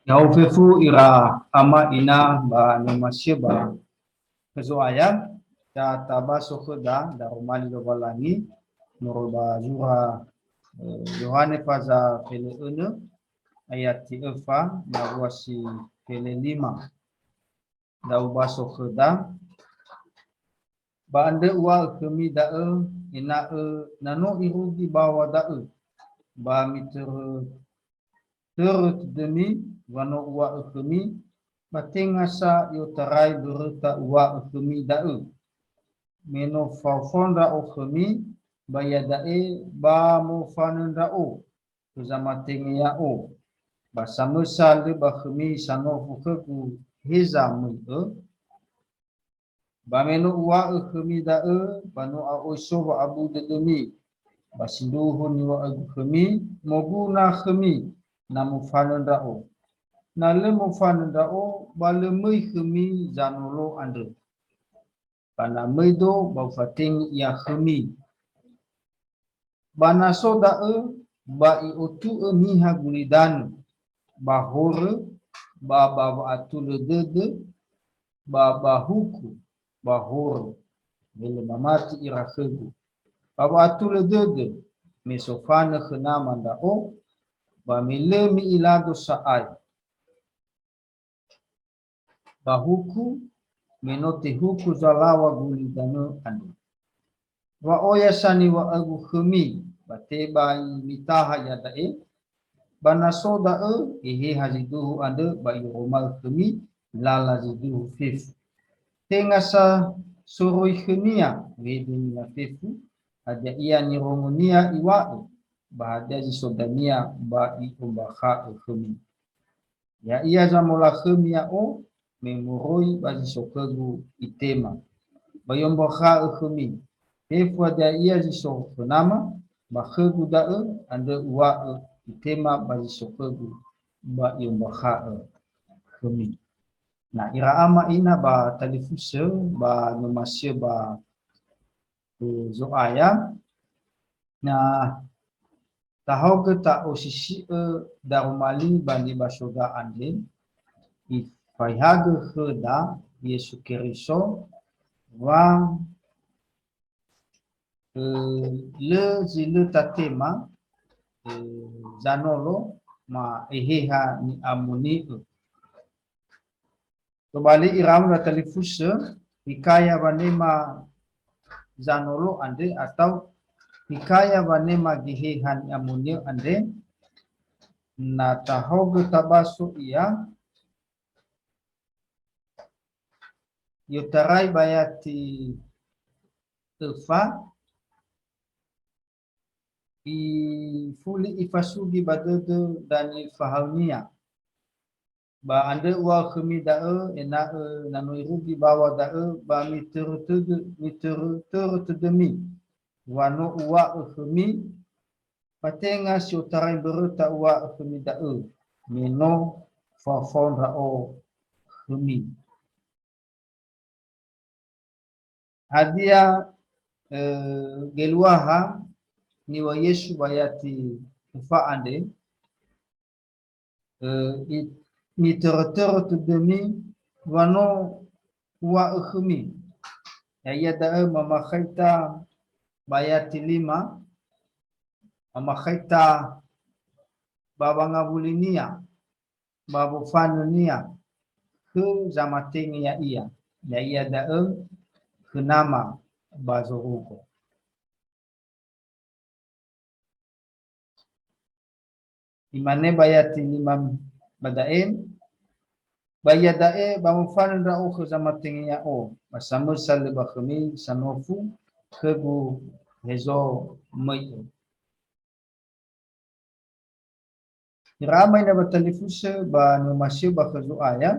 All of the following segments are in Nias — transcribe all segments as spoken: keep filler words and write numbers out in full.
Ya'o fefu ira ama ina ba nomasi'ö ba Zo'aya, ta tabaso khöda daroma li Lowalangi, moroi ba zura, eh, Yohane faza fele önö, ayati öfa, nawua si fele lima. Da'ö ubaso khöda. Ba andrö uŵa'ö khömi da'ö, ena'ö na no irugi baŵa da'ö, ba mitörö-, törö tödömi, wa no uŵa'ö khömi, ba tenga sa i'otarai mböröta uŵa'ö khömi da'ö. Me no faofao ndra'o khömi, ba iada'e ba mofanö ndra'o khö zamatenge ya'o, ba samösa lö ba khömi sanofu khögu heza möi'ö? Ba me no uŵa'ö khömi da'ö, ba no a'oi so wa'abu dödömi, ba sindruhu niŵa'ögu khömi, moguna khömi, na mofanö ndra'o. Na lö mofanö ndra'o, ba lö möi khömi zanolo andrö. Ba na möido, ba ufatenge ia khömi. Ba na so da'ö, ba i'otu'ö niha gulidanö, ba horö, ba ba wa'atulö dödö, ba ba huku, ba horö, me lö mamati ira khögu. Ba wa'atulö dödö, me sofanö khö Nama ndra'o, ba me lö mi'ilado sa'ae. Ba huku, me no tehuku zalaŵa gulidanö andrö. Wa oya sa niŵa'ögu khömi, ba tebai mitaha iada'e, ba na so da'ö, Eheha zi duhu andrö ba i'oroma'ö khömi lala zi duhu fefu. Tenga sa soroi khönia wehede niha fefu, hadia ia nirongonia iŵa'ö, ba hadia zi so dania ba i'ombakha'ö khömi. Ya'ia zamolakhömi ya'o, me moroi ba zi so khögu itema. Ba i'ombakha'ö khömi, fefu hadia ia zi so khö Nama, ba khögu da'ö, andrö uŵa'ö itema ba zi so khögu, ba i'ombakha'ö khömi. Na ira ama ina ba talifusö, ba nomasi'ö ba, eh, Zo'aya, na tahaogö ta'osisi'ö daroma li ba nibasoda andre, ifaehagö khöda Yesu Keriso wa, eh, lö zi lö tatema, eh, zanolo ma Eheha Ni'amoni'ö. Tobali ira ama talifusö, hikaya wanema zanolo andre atau hikaya wanema Geheha Ni'amoni'ö andre, na tahaogö tabaso ia, i'otarai ba ayati öfa, ifuli ifasugi ba dödö ndra nifahaönia. Ba andrö uŵa'ö khömi da'ö, ena'ö na no irugi baŵa da'ö, ba mitörö tödö, mitörö tödömi. Wa no uŵa'ö khömi, ba tenga si otarai mböröta uŵa'ö khömi da'ö, me no faofao ndra'o khömi. Hadia, eh, geluaha niŵa'ö Yesu ba ayati öfa andre, eh, i-, mitörö-törö tödömi wa no uŵa'ö khömi. Ya'ia da'ö mamakhaita ba ayati lima, mamakhaita ba wangawulinia, ba wofanönia khö zamatenge ya'ia, ya'ia da'ö khö Nama ba zorugo. Imane ba ayati lima ba da'e, ba iada'e ba mofanö ndra'o khö zamatenge ya'o, ba samösa lö ba khömi sanofu khögu hezo möi'ö. Ira ama ina ba talifusö ba nomasi'ö ba khö Zo'aya,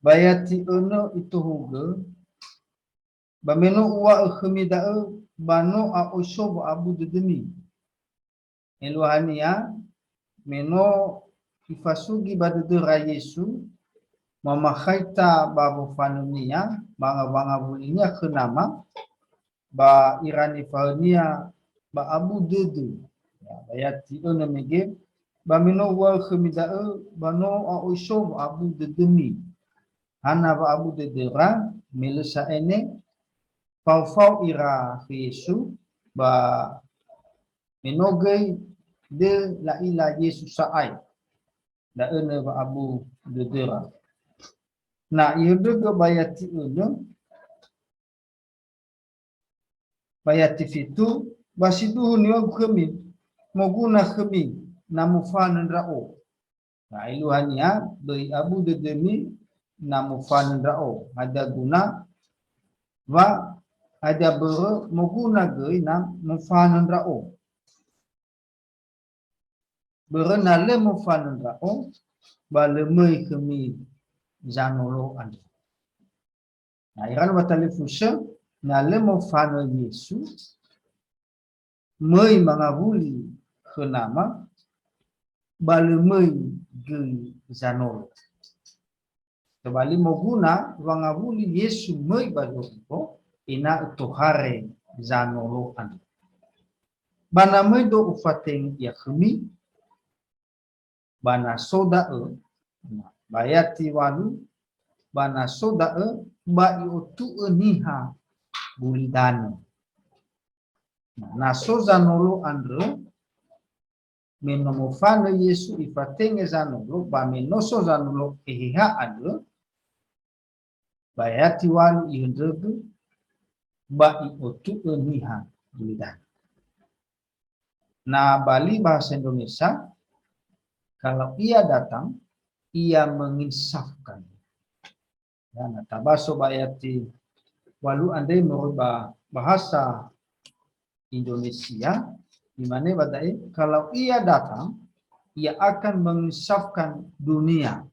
ba ayati önö itohugö, ba me no uŵa'ö khömi da'ö, ba no a'oi so wa'abu dödömi. Eluahania, me no ifasugi ba dödöra Yesu, mamakhaita ba wofanönia, ba nga-, wangawulinia khö Nama, ba ira nifahaönia ba abu dödö. Ya, ba ayati önö mege, ba me no uŵa'ö khömi da'ö, ba no a'oi so wa'abu dödömi. Hana wa'abu dödöra, me lö sa'ae ne faofao ira khö Yesu, ba me no göi dö la'ila Yesu sa'ae. Da'ö nö wa'abu dödöra. Na ihöndrögö ba yati önö, ba yati fitu, ba sindruhu niŵa'ögu khömi, moguna khömi, na mofanö ndra'o. Na eluahania, böi abu dödömi, na mofanö ndra'o. Hadia guna, wa hadia börö, moguna göi na mofanö ndra'o. Börö na lö mofanö ndra'o, ba lö möi khömi zanolo andrö. Na ira no ba talifusö, na lö mofanö Yesu, möi mangawuli khö Nama, ba lö möi göi zanolo. Tobali moguna wangawuli Yesu möi ba zorugo, ena'ö tohare zanolo andrö. Ba na möi do ufatenge ia khömi, ba na so da'ö, ba yati walu, ba na so da'ö, ba i'otu'ö niha gulidanö. Na, na so zanolo andrö, me no mofanö Yesu ifatenge zanolo, ba me no so zanolo eheha andrö, ba yati walu ihöndrögö, ba i'otu'ö niha gulidanö. Na bali bahasa Indonesia, kalau Ia datang, Ia menginsafkan. Ya, na tabaso ba ayat walu andre moroi ba bahasa Indonesia, imane ba da'e, kalau Ia datang, Ia akan menginsafkan dunia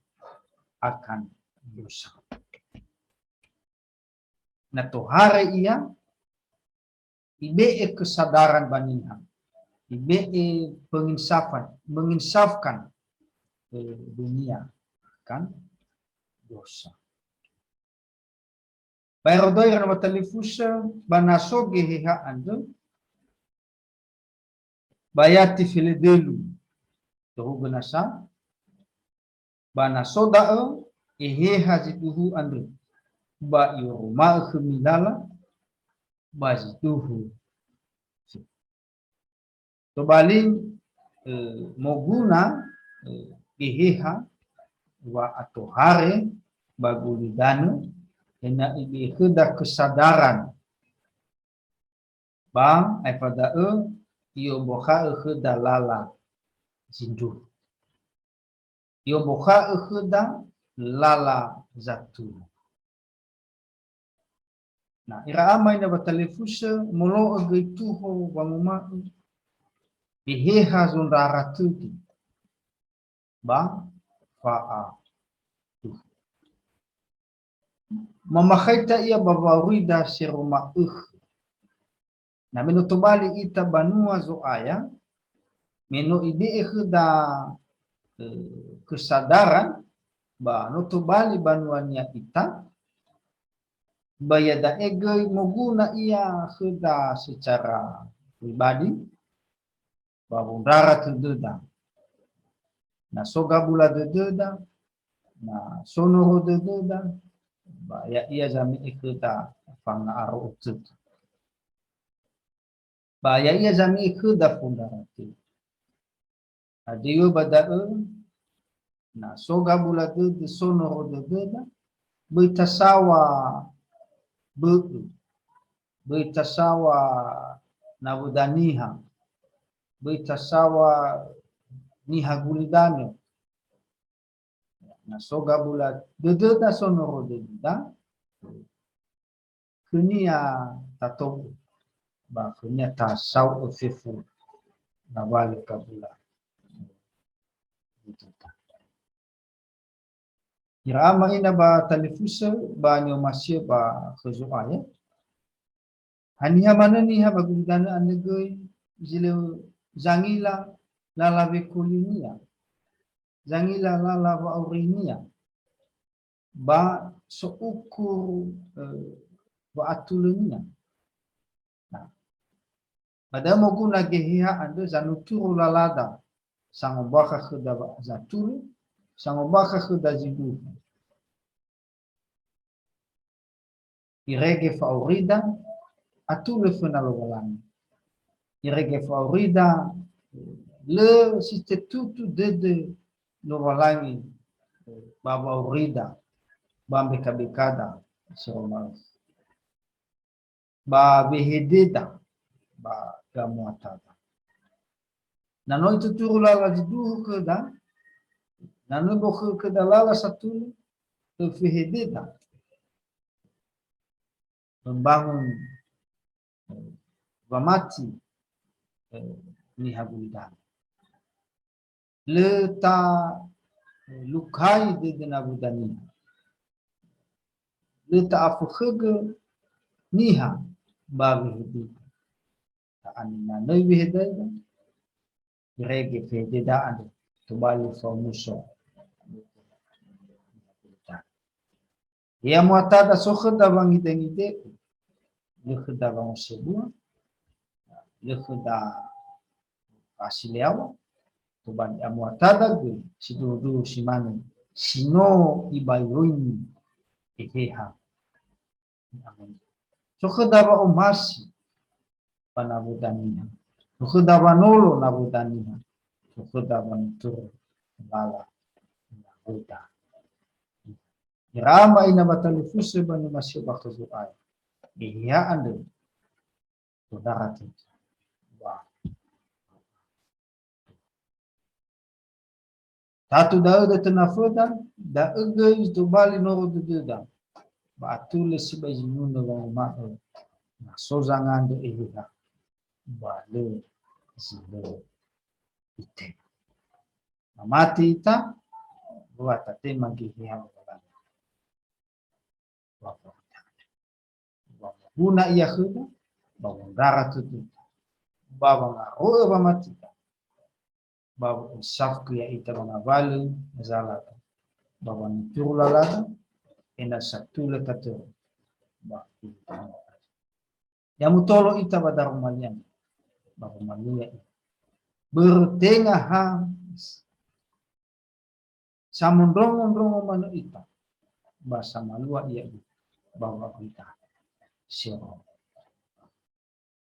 akan dosa. Na tohare Ia, ibe'e kesadaran ba niha, ibe'e penginsafan, menginsafkan, eh, dunia akan dosa. Baero da'ö ira no ba talifusö, ba na so geheha andrö, ba yati feledelu, tohugö nasa, ba na so da'ö, eheha zindruhu andrö, ba i'oroma'ö khömi lala, ba zindruhu. Tobali, eh, moguna, eh, eheha wa'atohare ba gulidanö, ena'ö ibe'e khöda kesadaran. Ba aefa da'ö, i'ombakha'ö khöda lala zindruhu. I'ombakha'ö khöda lala zatulö. Na, ira ama ina ba talifusö, molo'ö göi tuho wanguma'ö, eheha zondrara tödö ba fa'atuhu. Mamakhaita ia ba wa'aurida seroma ökhö. Na me no tobali ita banua Zo'aya, me no ibe'e khöda, eh, kesadaran, ba no tobali banuania ita, ba iada'e göi moguna ia khöda secara pribadi, ba wondrara tödöda. Na so gabula dödöda, na so noro dödöda, ba ya'ia zame'e khöda fanga'aro'ö tödö. Ba ya'ia zame'e khöda fondrara tödö. Hadia ba da'ö, na so gabula dödö, so noro dödöda, böi tasaŵa bö'ö, böi tasaŵa nawöda niha, böi tasaŵa niha gulidanö. Na so gabula dödöda, so noro dödöda, khönia tato'ö, ba khönia tasau'ö fefu ngawalö gabula dödöda. Ira ama ina ba talifusö ba ni'omasi'ö ba khö Zo'aya. Haniha manö niha ba gulidanö andrö göi zi lö zangila lala wekolinia, zangila lala wa'aurinia, ba so'ukur, eh, wa'atulönia. Nah, ba da'ö moguna geheha andrö zanuturu lalada. sangombakha khöda wa-, zatulö, sangombakha khöda zindruhu. Irege fa'aurida, atulö föna Lowalangi. Irege fa'aurida, lö si tetutu dödö Lowalangi ba wa'aurida, ba mbekabekada, si ma'ökhö. Ba wehededa, ba gamuatada. Na no ituturu lala zindruhu khöda, na no bokhö khöda lala satulö, öfehededa. Membangun, eh, wamati, eh, niha gulidanö. Lö ta, eh, lukai dödö nawöda niha. Lö ta'afökhögö niha ba wehededa. Ta'aninanöi wehededa, irege fehededa andrö, tobali faomuso. Ya muatada so khöda wangidengideu, lö khöda wangosebua, lö khöda fasileawa, tobali amuatada göi sindruhu-ndruhu si mane, si no ibairoi Eheha. So khöda wa'omasi ba nawöda niha. So khöda wanolo nawöda niha. So khöda wanuturu lala nawöda. Ira ama ina watalifusö ba numa si ba khö Zo'aya. Eheha andrö. Saudara, wah. Tatu da'ö dötö naföda, da'ö göi tobali noro dödöda. Ba atulö sibai zinunö wanguma'ö, na so zangandrö Eheha, ba lö zi lö itema. Mamati ita, wa tatema Geheha Lowalangi. Wa wanguma'ö. Ba wamoguna ia khöda, ba wondrara tödöda, ba wangaro'ö wamatida, ba wa'osafu ya'ita ba ngawalö zalada, ba wanuturu lalada, ena'ö satulö tatöre ba gulidanö. Ya mutolo ita ba daroma li andre, ba wamalia ita. Börö tenga ha samondrongo-ndrongo manö ita, ba samalua ia ita ba wa'aurida. Sero.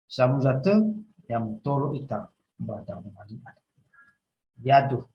Samuza tö, ya mutolo ita ba daroma li andre. Yaduhu,